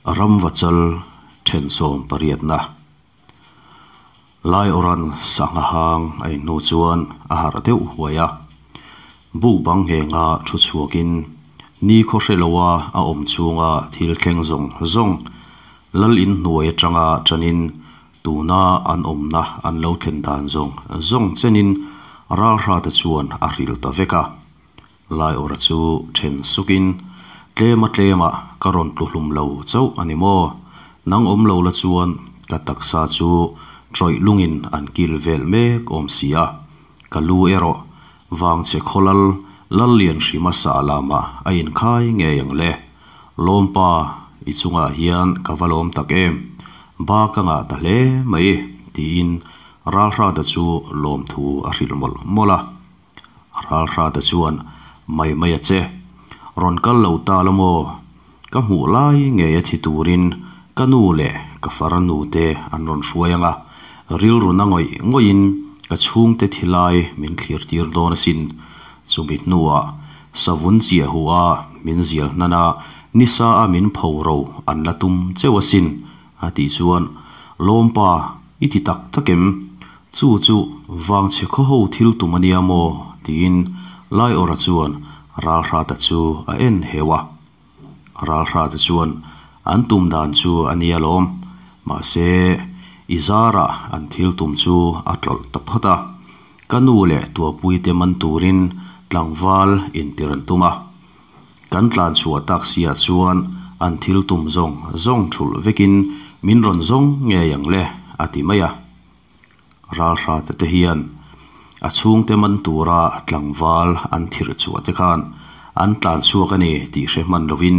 Ramvachal then sawmpariatna Laiawran sangha hang a in hnu chuan a harh deuh huai a, buk bang nghenga thu chhuakin ni khaw hre loa a awm chhunga thil thleng zawng zawng lal in hnuai atanga tanin tuna an awmna an lo thlen dan zawng zawng chenin ralhrate chuan a hrilh ta vek a. Laiawra chu then sukin, Tlema tlemah ka rawn tlu hlum lo chauh a ni maw? Nang awm lo la chuan ka taksa chu tawih lungin an kil vel mek awm si a, ka lu erawh vangchhe khawlal Lallian hrima sa lamah a inkhai ngei ang le. Lawmpa, i chungah hian ka va lawm tak em? Ba ka ngah ta hle mai, tiin Ralhrata chu lawmthu a hrilh mawlh mawlh a. Ralhrata chuan, Mai mai a che. Rawn kal lo ta la maw? Ka hmuh lai ngei a thi turin ka nu leh ka farnu te an rawn hruai ang a, rilru na ngawih ngawihin ka chhungte thi lai min thlir tir dawn asin. Chumi hnuah savun chiah huh a min zial hnan a, nisa a min pho ro an la tum cheu asin a tih chuan, Lawmpa, i ti tak tak em? Chu chu vangchhe khaw ho thil tum a nia maw? tiin Laiawra chuan Ralhrata chu a en heu a. Ralhrata chuan an tum dan chu a nia lawm, mahse i zarah an thil tum chu a tlawlh ta phawt a. Ka nu leh tuapuite man turin tlangval intir an tum a. Kan tlan chhuah tak siah chuan an thil tum zawng zawng thulh vekin min rawn zawng ngei ang le, a ti mai a. Ralhrate te hian a chhungte man tura tlangval an thirh chhuah te khan an tlan chhuak a ni tih hre hman lovin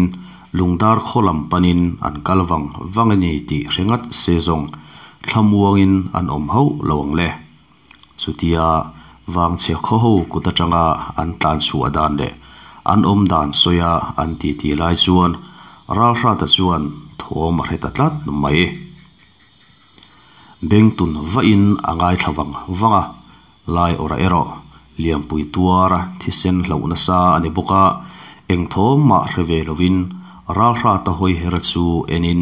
lungdar khaw lam panin an kal vang vang a ni tih hre ngat se zawng thlamuangin an awm hauh lo ang le. Chutia vangchhe khaw ho kut atanga an tlan chhuah dan leh an awm dan sawia an titi lai chuan Ralhrata chuan thawm a hre ta tlat mai. Bengtun vahin a ngaithla vang vang a, lai awrah erawh Liampui tuar thisen hlauh nasa a ni bawk a, eng thawm mah hre ve lovin Ralhrata hawi her chu enin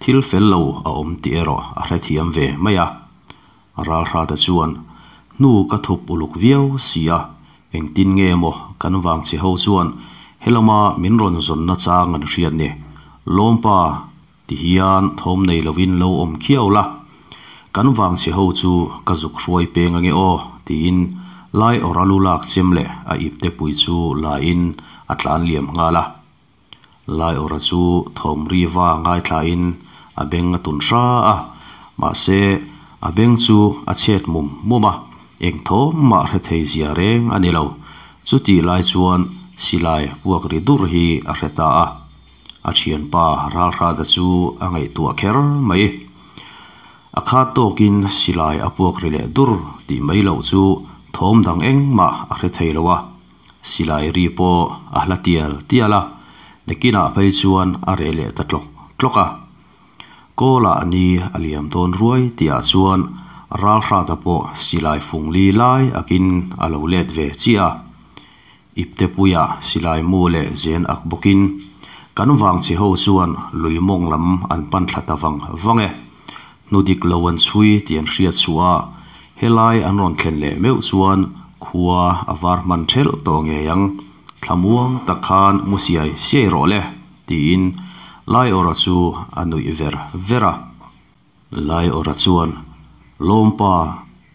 thil fel lo a awm tih erawh a hrethiam ve mai a. Ralhrata chuan, Hnu ka thup uluk viau si a, engtin nge maw kan vangchhe ho chuan helama min rawn zawnna chang an hriat ni? Lawmpa, Ti hian thawm nei lovin lo awm khiau la, kan vangchhe ho chu ka zuk hruai peng ange aw, tiin lai awrh a lu lak chem leh a ipte pui chu la in a tlan liam nghal a. Lai awrha chu thawm ri va ngaithlain a beng a tun hra a, mahse a beng chu a chhet mum mum a, eng thawm mah hre thei zia reng a ni lo. Chutih lai chuan silai puak ri dur hi a hre ta a. A thianpa Ralhrada chu a ngaihtuah kher mai. A khat tawkin silai a puak ri leh dur tih mai loh chu thawm dang engmah a hre thei lo a, silai ri pawh a hla tial tial a, nakinah phei chuan a reh leh ta tlawk tlawk a. Kawlah ni a liam dawn ruai tihah chuan Ralhrada pawh silai fung li lai akin a lo let ve chiah a. Iptepuia silai mu leh zen ak bawkin kan vangchhe ho chuan lui mawng lam an pan thla ta vang vang e. Hnu dik lo an chhui tih an hriat chhuah a, helai an rawn thlen leh meuh chuan khua a var hman thelh tawh ngei ang. Thlamuang tak khan mu siai siai rawh le, tiin Laiawra chu a nuih ver ver a. Laiawra chuan, Lawmpa,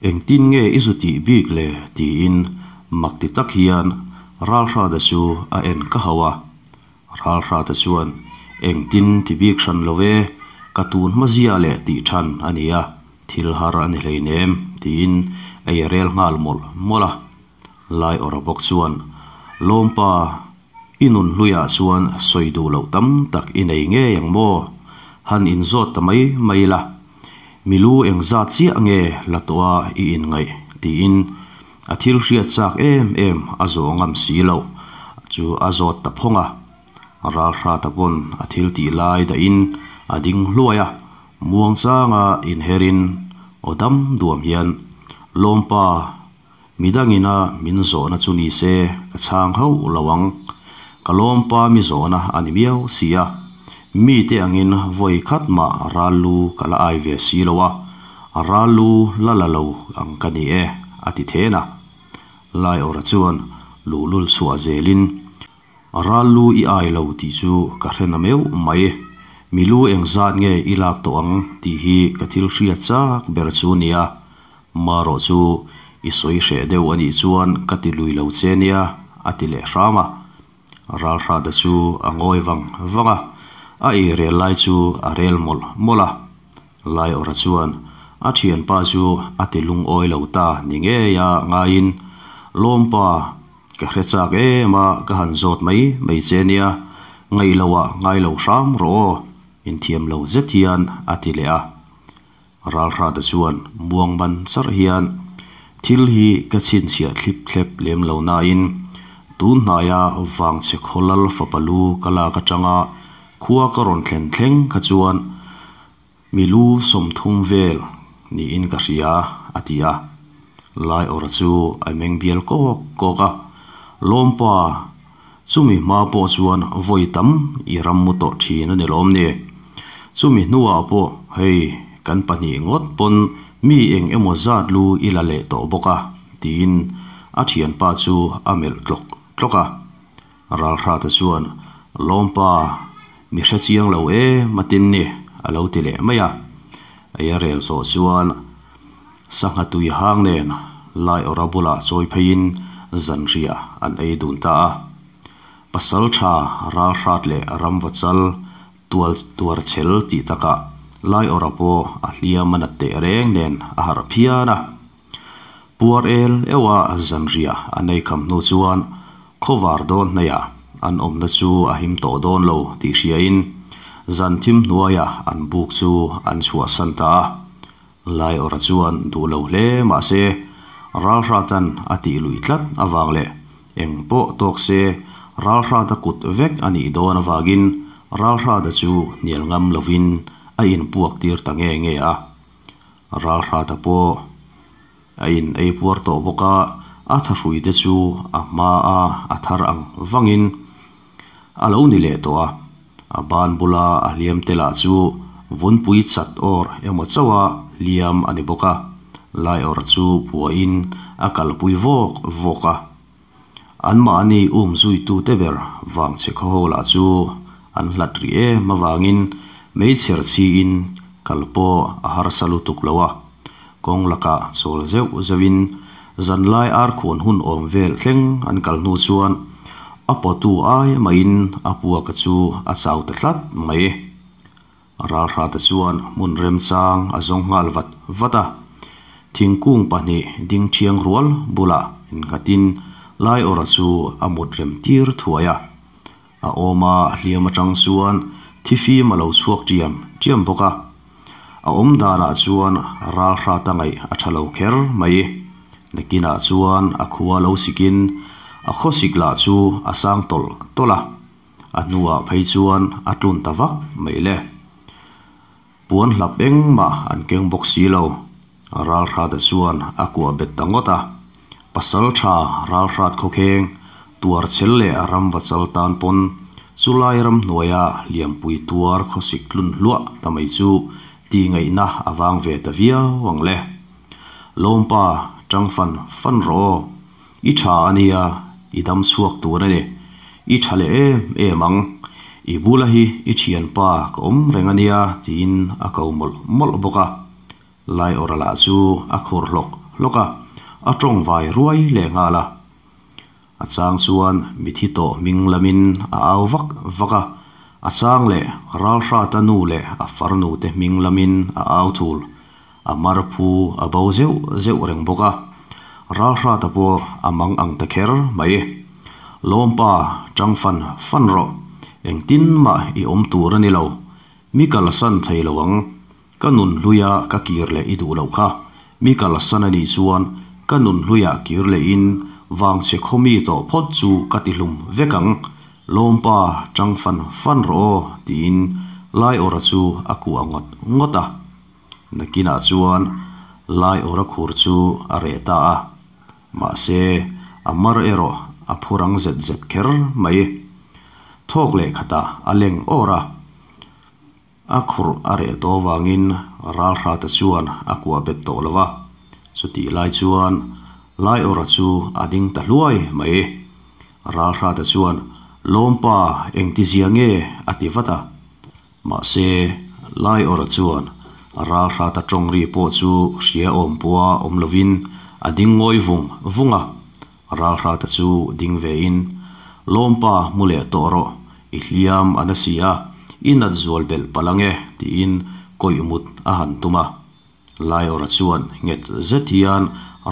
engtin nge i zu tih bik le? tiin mak ti tak hian Ralhrata chu a en ka hauh a. Ralhrata chuan, Engtin ti bik hran lo e, ka tun hma zia leh tih than a nia, thil har a ni hleinem, tiin a i rel nghal mawlh mawlh a. Laiawra bawk chuan, Lawmpa, I nun hluiah chuan sawi duh loh tam tak i nei ngei ang maw? Han inzawt ta mai mai la, Mi lu engzat chiah nge la tawh a i inngaih? tiin a thil hriat chak em em a zawh ngam si loh chu a zawt ta phawng a. Ralhrata pawn a thil tih lai dahin a ding hluai a, muangchanga inherin aw dam duam hian, Lawmpa, Midangina min zawhna chu ni se ka chhang hauh lo ang. Ka lawmpa mi zawhna a ni miau si a. Mite angin vawi khat mah ral lu ka la ai ve si lo a, ral lu la la lo ang ka ni e, a ti then a. Laiawrha chuan luhlul chhuah zelin, Ral lu i ai lo tih chu ka hre na meuh mai. Mi lu engzat nge i lak tawh ang tih hi ka thil hriat chak ber chu nia. Marawh chu i sawi hreh deuh a nih chuan ka ti lui lo che nia, a ti leh hram a. Ralhrata chu a ngawi vang vang a, a ei rel lai chu a rel mawlh mawlh a. Laiawrha chuan a thianpa chu a ti lungawi lo ta ni ngei a ngaiin, Lawmpa, ka hre chak em a, ka han zawt mai mai che nia, ngaih loah ngai lo hram rawh aw, inthiam lo zet hian a ti leh a. Ralhrata chuan muang ban charh hian thil hi ka chhinchhiah thlip thlep lem lo nain tun hnaia vangchhe khawlal fapa lu ka lak atanga khua ka rawn thlen thleng kha chuan mi lu 30 vel niin ka hria a ti a. Laiawrha chu a meng bial kawk kawk a, Lawmpa, chumi hma pawh chuan vawi tam i ram mu tawh thin a ni lawm ni? Chumi hnuah pawh hei kan pahnih ngawt pawn mi eng emaw zat lu i la leh tawh bawk a, tiin a thianpa chu a melh tlawk tlawk a. Ralhrata chuan, Lawmpa, mi hre chiang lo em atin ni, a lo ti leh mai a. Ei a rel zawh chuan sangha tui hang nen Laiawrha bulah chawi pheiin zanriah an ei dun ta a. Pasaltha Ralhrat leh Ramvachal tual tuar chhel tih takah Laiawrha pawh a hliam a nat teh reng nen a harh phian a. Puar el euha zanriah an ei kham hnu chuan khawvar dawn hnaiah an awmna chu a him tawh dawn lo tih hriain zan thim hnuaiah an buk chu an chhuahsan ta a. Laiawrha chuan duh lo hle mah se Ralhratan a tih luih tlat avang leh eng pawh tawk se Ralhrata kut vek a nih dawn avangin Ralhrata chu hnial ngam lovin a inpuak tir ta nge nge a. Ralhrata pawh a in ei puar tawh bawk a, a thahrui te chu a hma a a thar ang vangin a lo ni leh tawh a. A ban bula a hliam te lah chu vunpui chat awr emaw chauha hliam a ni bawk a, Laiawrha chu buaiin a kalpui vawk vawk a. Anmahni um zuitute ber vangchhe khaw ho lah chu an hlat rih em avangin meichher chhiin kal pawh a harsa lutuk lo a, kawng lakah chawl zeuh zeuhin zanlai arkhuan hun awm vel thleng an kal hnu chuan a pawtu ai mahin a puaka chu a chau ta tlat mai. Ralhrata chuan hmun remchang a zawng nghal vat vat a, thingkung pahnih ding thiang rual bulah innghatin Laiawrha chu a mut rem tir thuai a. A awma hliam atang chuan thifim a lo chhuak tiam tiam bawk a, a awm danah chuan Ralhrata ngaih a tha lo kher mai. Nakinah chuan a khua lo sikin a khawsik lah chu a sang tawlh tawlh a. A hnuah phei chuan a tlun ta vak mai le. Puan hlap engmah an keng bawk si lo. Ralhrata chuan a kuah bet ta ngawt a. Pasal tha Ralhrat khawkheng tuar chhel leh ramva chal tan pawn chulai ramhnuaia hliampui tuar khawsik tlun hluah ta mai chu tih ngaihna a vang ve ta viau ang le. Lawmpa tang fan fan rawh aw. I tha a nia, i dam chhuak tur a ni. I tha leh em em ang. I bula hi i thianpa ka awm reng a nia tiin a ko mawlh mawlh bawk a. Laiawrha lah chu a khur hlawk hlawk a, a tawng vai ruai leh nghal a. A chang chuan mithi tawh hming lamin a au vak vak a, a chang leh Ralhrata nu leh a farnu te hming lamin a au thul. A mar phu a bo zeuh zeuh reng bawk a, Ralhrata pawh a mang ang ta kher mai. Lawmpa, tang fan fan rawh, engtin mah i awm tur a ni lo, mi kalsan thei lo ang, ka nun hluia ka kir leh i duh loh kha, mi kalsan a nih chuan ka nun hluia kir lehin vangchhe khaw mi tawh phawt chu ka ti hlum vek ang, Lawmpa, tang fan fan rawh aw, tiin Laiawrha chu a kuah ngawt ngawt a. Nakinah chuan Laiawrha khur chu a reh ta a, mahse a mar erawh a phu rang zet zet kher mai. Thawk leh khatah a leng awr a. A khurh a reh tawh avangin Ralhrata chuan a kuah bet tawh lo va, chutih lai chuan Laiawrha chu a ding ta hluai mai. Ralhrata chuan, Lawmpa, engtizia nge? a ti vat a. Mahse, Laiawrha chuan Ralhrata tawng ri pawh chu hria awm pawha awm lovin a ding ngawi vung vung a. Ralhrata chu ding vein, Lawmpa hmu leh tawh rawh, i hliam a na si a, i nat zual belh palh ang e, tiin kawih mut a han tum a. Laiawrha chuan nghet zet hian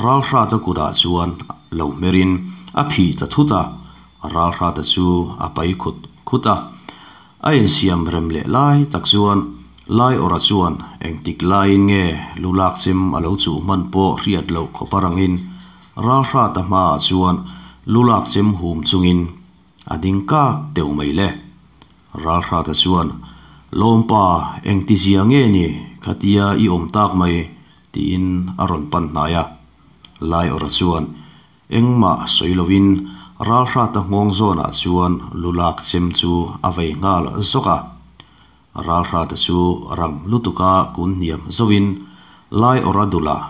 Ralhrata kutah chuan lo hmerin a phih ta thut a, Ralhrata chu a pai khut khut a. A insiam rem leh lai tak chuan Laiawrha chuan engtik laiin nge lu lak chem a lo chuh hman pawh hriat loh khawp a rangin Ralhrata hmaah chuan lu lak chem hum chungin a ding kak teuh mai le. Ralhrata chuan, Lawmpa, engtizia nge ni khatia i awm tak mai? tiin a rawn pan hnai a. Laiawrha chuan engmah sawi lovin Ralhrata nghawng zawnah chuan lu lak chem chu a vei nghal zawk a. Ralhrata chu rang lutuka kun hniam zauhin Laiawrha dulah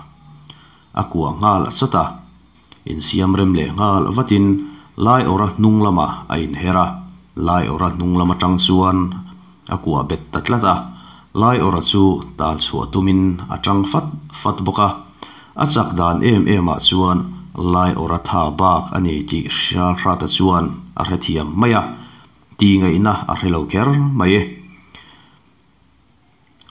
a kuah nghal chat a. Insiam rem leh nghal vatin Laiawrha hnung lamah a inher a, Laiawrha hnung lam atang chuan a kuah bet ta tlat a, Laiawrha chu tal chhuah tumin a tang fat fat bawk a, a chak dan em em ah chuan Laiawrha tha bak a ni tih Hrialhrata chuan a hrethiam mai a, tih ngaihna a hre lo kher mai.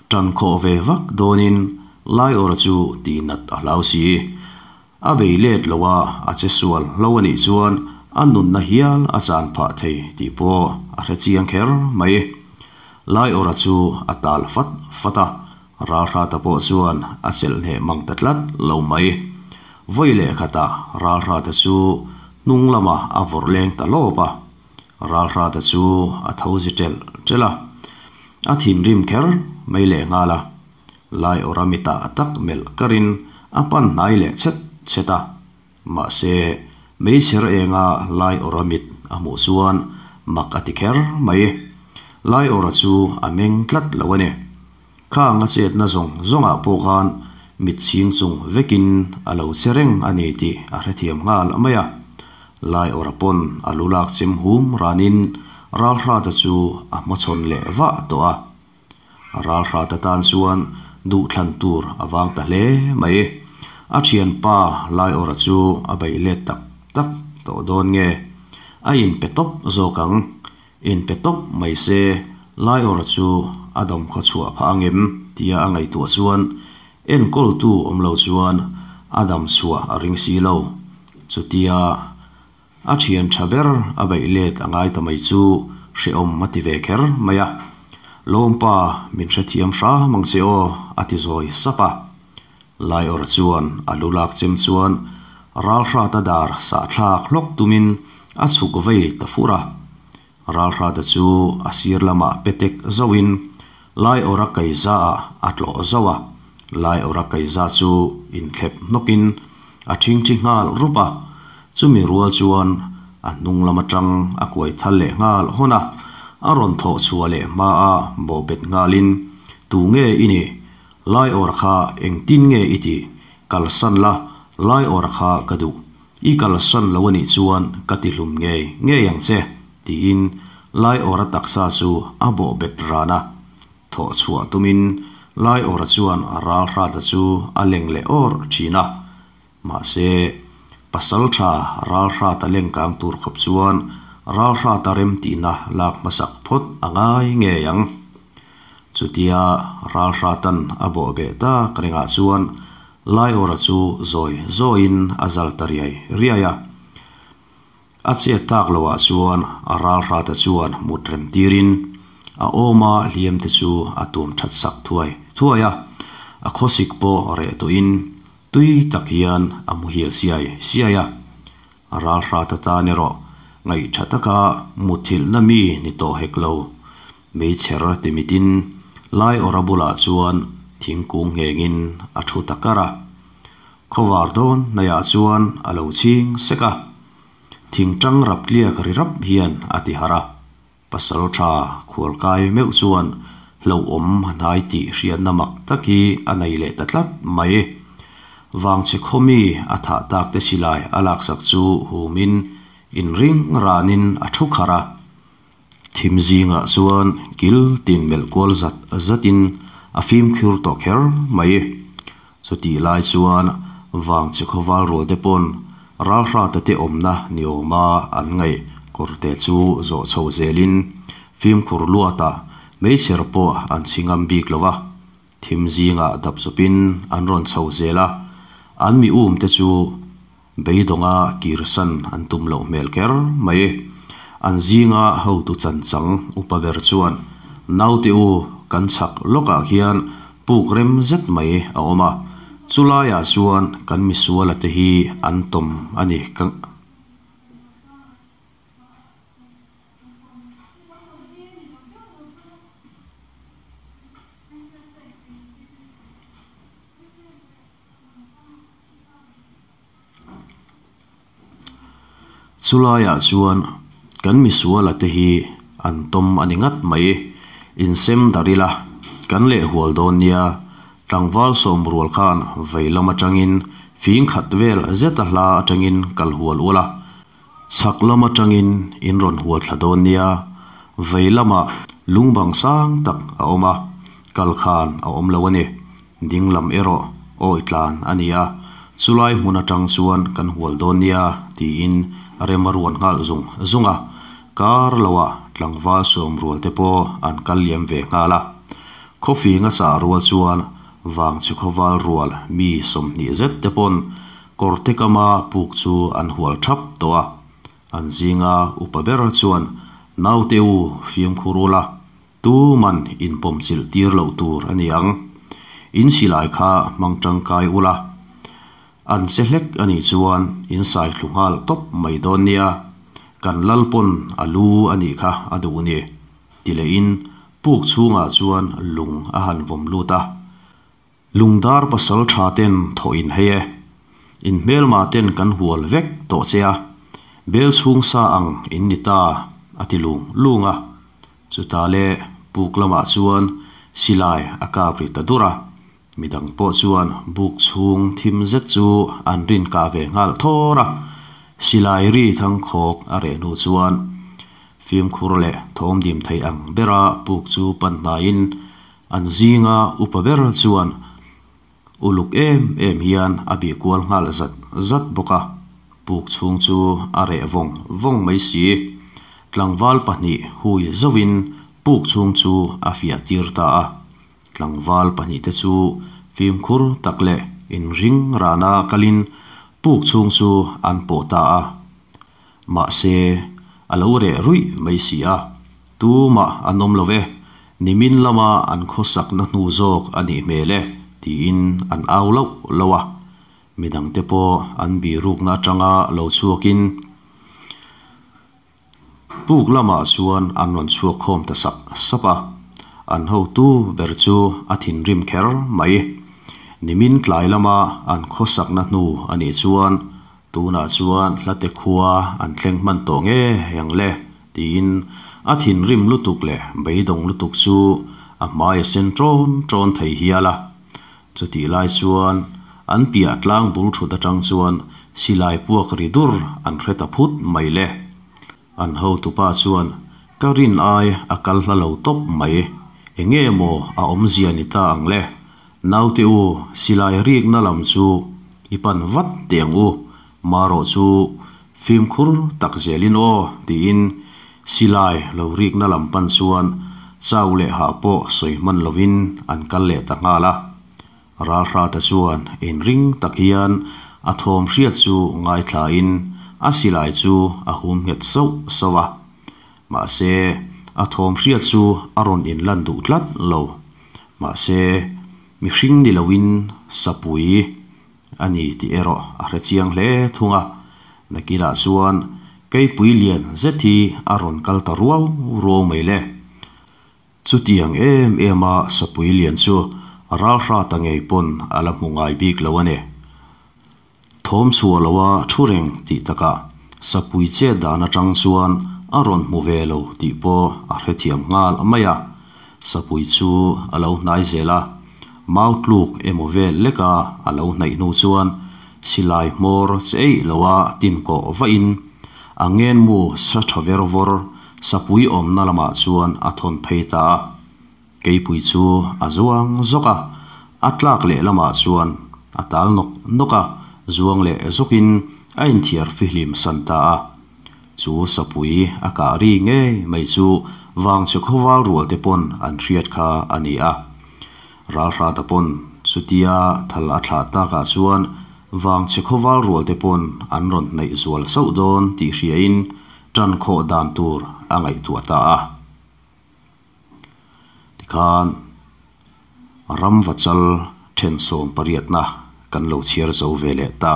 Tan khawh ve vak dawnin Laiawra chu tih nat a hlau si. A bei let lo a, a che sual hlo a nih chuan a nunna hial a chan phah thei tih pawh a hre chiang kher mai. Laiawra chu a tal fat fat a, Ralhrata pawh chuan a chelh hneh mang ta tlat lo mai. Vawi leh khatah Ralhrata chu hnung lamah a vawrh leng ta lawp a. Ralhrata chu a tho zi ṭelh ṭelh a, a thinrim kher mai leh nghal a. Laiawrha mitah tak melh karin a pan hnai leh chhet chhet a. Mahse, meichher enga Laiawrha mit a hmuh chuan mak a ti kher mai. Laiawrha chu a meng tlat lo a ni. Khang a chetna zawng zawngah pawh khan mit chhing chung vekin a lo che reng a ni tih a hrethiam nghal mai a. Laiawrha pawn a lu lak chem hum ranin Ralhrata chu a hmachhawn leh vah tawh a. Ralhrata tan chuan duhthlan tur a vang ta hle mai. A thianpa Laiawrha chu a beih let tak tak tawh dawn nge? A inpe tawp zawk ang. Inpe tawp mai se, Laiawrha chu a dawm khaw chhuah phah ang em? tia a ngaihtuah chuan enkawltu awm lo chuan a dam chhuah a ring si lo. Chutia a thian tha ber a beih let a ngai ta mai chu hrehawm a ti ve kher mai a. Lawmpa, min hrethiam hram ang che aw, a ti zawi sap a. Laiawrha chuan a lu lak chem chuan Ralhrata dar sahthlak hlawk tumin a chhuk vei ta fur a. Ralhrata chu a sir lamah petek zauhin Laiawrha kaiza ah a tlawh zauh a. Laiawrha kaiza chu inthlep hnawkin a thingthi nghal rup a. Chumi rual chuan a hnung lam atang a kuai thal leh nghal hawn a. A rawn thawh chhuah leh hma a bawhbet nghalin, Tu nge i nih? Laiawrha kha engtin nge i tih? Kalsan la, Laiawrha kha ka duh. I kalsan lo a nih chuan ka ti hlum ngei ngei ang che, tiin Laiawrha taksa chu a bawh bet ran a. Thawh chhuah tumin Laiawrha chuan Ralhrata chu a leng leh awr thin a. Mahse, pasal tha Ralhrata lengkang tur khawp chuan Ralhrata remtihna lak hmasak phawt a ngai ngei ang. Chutia Ralhratan a bawh beh tak rengah chuan Laiawrha chu zawi zawiin a zal ta riai riai a. A chet tak loah chuan Ralhrata chuan mut rem tirin a awma hliam te chu a tuam that sak thuai thuai a. A khawsik pawh reh tawhin tui tak hian a muhil siai siai a. Ralhrata tan erawh ngaihtha taka muthilhna mi ni tawh hek lo. Meichher ti mitin Laiawrha bulah chuan thingkung nghengin a thu ta kar a. Khawvar dawn hnaiah chuan a lo chhing sek a. Thingtang rap tliak ri rap hian a ti harh a. Pasal tha khualkai meuh chuan Hlauhawm a hnai tih hriatna mak tak hi a nei leh ta tlat mai. Vangchhe khaw mi a thah tak te silai a laksak chu humin inring ranin a thu kharh a. Thim zingah chuan kil tin melh kual zat zatin a fimkhur tawh kher mai. Chutih lai chuan Vangchhe khawval rual te pawn ralhrata te awmna ni awma an ngaih kawrte chu zawh chho zelin fimkhur luatah meichher pawh an chhi ngam bik lo va. Thim zingah dap chawpin an rawn chho zel a, an mi um te chu Beidawnga kirsan an tum loh hmel kher mai. An zinga hotu chanchang upa ber chuan, Naute u, kan chhak lawkah khian puk rem zet mai a awm a, chulaiah chuan kan misuala te hi an tawm a ni. Chulaiah chuan kan misuala te hi an tawm a ni ngat mai. Insem darh ila, kan leh hual dawn nia. Tlangval sawm rual khan vei lam atangin fing khat vel zeta hla atangin kal hual ul a. Chhak lam atangin in rawn hual thla dawn nia. Vei lamah lungbang sang tak a awm a, kal khan a awm lo a ni. Ding lam erawh awi tlan a ni a, chulai hmun atang chuan kan hual dawn nia tiin rem a ruan nghal zung zung a, kar loah tlangval sawm rual te pawh an kal liam ve nghal a. Khawfing a chah rual chuan vangchhe khawval rual mi 20 zet te pawn kawrte kama puk chu an hual thap tawh a, an zinga upa ber chuan naute u fimkhur ula Tuman inpawm chilh tir loh tur a ni ang. In silai kha hmang tangkai ula, an che hlek a nih chuan in sai thlu nghal tawp mai dawn nia, kan lal pawn a lu a nih kha a duh ni, ti lehin puk chhungah chuan lung a han vawm lut a. Lungdar pasal tha ten thawh in hei e. In hmelma ten kan hual vek tawh che a, bel chhung sa ang in ni ta, a ti lung lung a. Chutah le puk lamah chuan silai a kap ri ta dur a, midang pawh chuan buk chhung thim zet chu an rin kah ve nghal thawr a. Silai ri thangkhawk a reh hnu chuan fimkhur leh thawm dim thei ang bera puk chu pan hnaiin An zinga upa ber chuan uluk em em hian a bih kual nghal zat zat bawk a, puk chhung chu a reh vawng vawng mai si. Tlangval pahnih hui zauhin puk chhung chu a fiah tir ta a, tlangval pahnihte chu fimkhur tak leh inring rana kalin puk chhung chu an pawh ta a. Mahse, a lo reh ruih mai si a, tumah an awm lo ve, nimin lama an khawsakna hnu zawk a nih hmel e, tiin an au loh loh a. Midangte pawh an birukna atanga lo chhuakin puk lamah chuan an rawn chhuak khawm ta sap sap a, an hotu ber chu a thinrim kher mai. Nimin tlai lama an khawsakna hnu a nih chuan Tunah chuan hlate khua an thleng hman tawh nge ang le? tiin a thinrim lutuk leh beidawng lutuk chu a hmai a sen ṭawn ṭawn thei hial a. Chutih lai chuan an piah tlang bul ṭhut aṭang chuan silai puak ri dur an hre ta phut mai le. An hotupa chuan ka rin ai a kal hla lo tawp mai, enge maw a awmzia ni ta ang le? Naute u, silai rikna lam chu i pan vat teh ang u, marawh chu fimkhur tak zelin aw, tiin silai lo rikna lam pan chuan chau leh hah pawh sawi hman lovin an kal leh ta nghal a. Ralhrata chuan inring tak hian a thawm hriat chu ngaithlain a silai chu a hum nghet sauh sauh a. Mahse, a thawm hriat chu a rawn inlan duh tlat lo. Mahse, mihring ni loin sapui a ni tih erawh a hre chiang hle thung a. Nakinah chuan keipui lian zet hi a rawn kal ta ruau ruau mai le. Chutiang em em a sapui lian chu ralhrata ngei pawn a la hmu ngai bik lo a ni. Thawm chhuah lo a thu reng tih takah sapui chet dan atang chuan a rawn hmu ve lo tih pawh a hrethiam nghal mai a. Sapui chu a lo hnai zel a, mau tluk emaw vel leka a lo hnaih hnu chuan silai hmawr che eih loa tin kawh vahin a ngenmu sa tha ver vawr sapui awmna lamah chuan a thawn phei ta a. Keipui chu a zuang zawk a, a tlak leh lamah chuan a tal nawk nawk a, zuang leh zawkin a inthiar fihlim san ta a. Chu sapui a kah ri ngei mai chu vangchhe khawval rual te pawn an hriat kha a ni a. Ralhrata pawn chutia thal a thlah takah chuan vangchhe khawval rual te pawn an rawn hnaih zual sauh dawn tih hriain tan khawh dan tur a ngaihtuah ta a. Tikhan ramvachal then sawm pariatna kan lo chhiar zo ve leh ta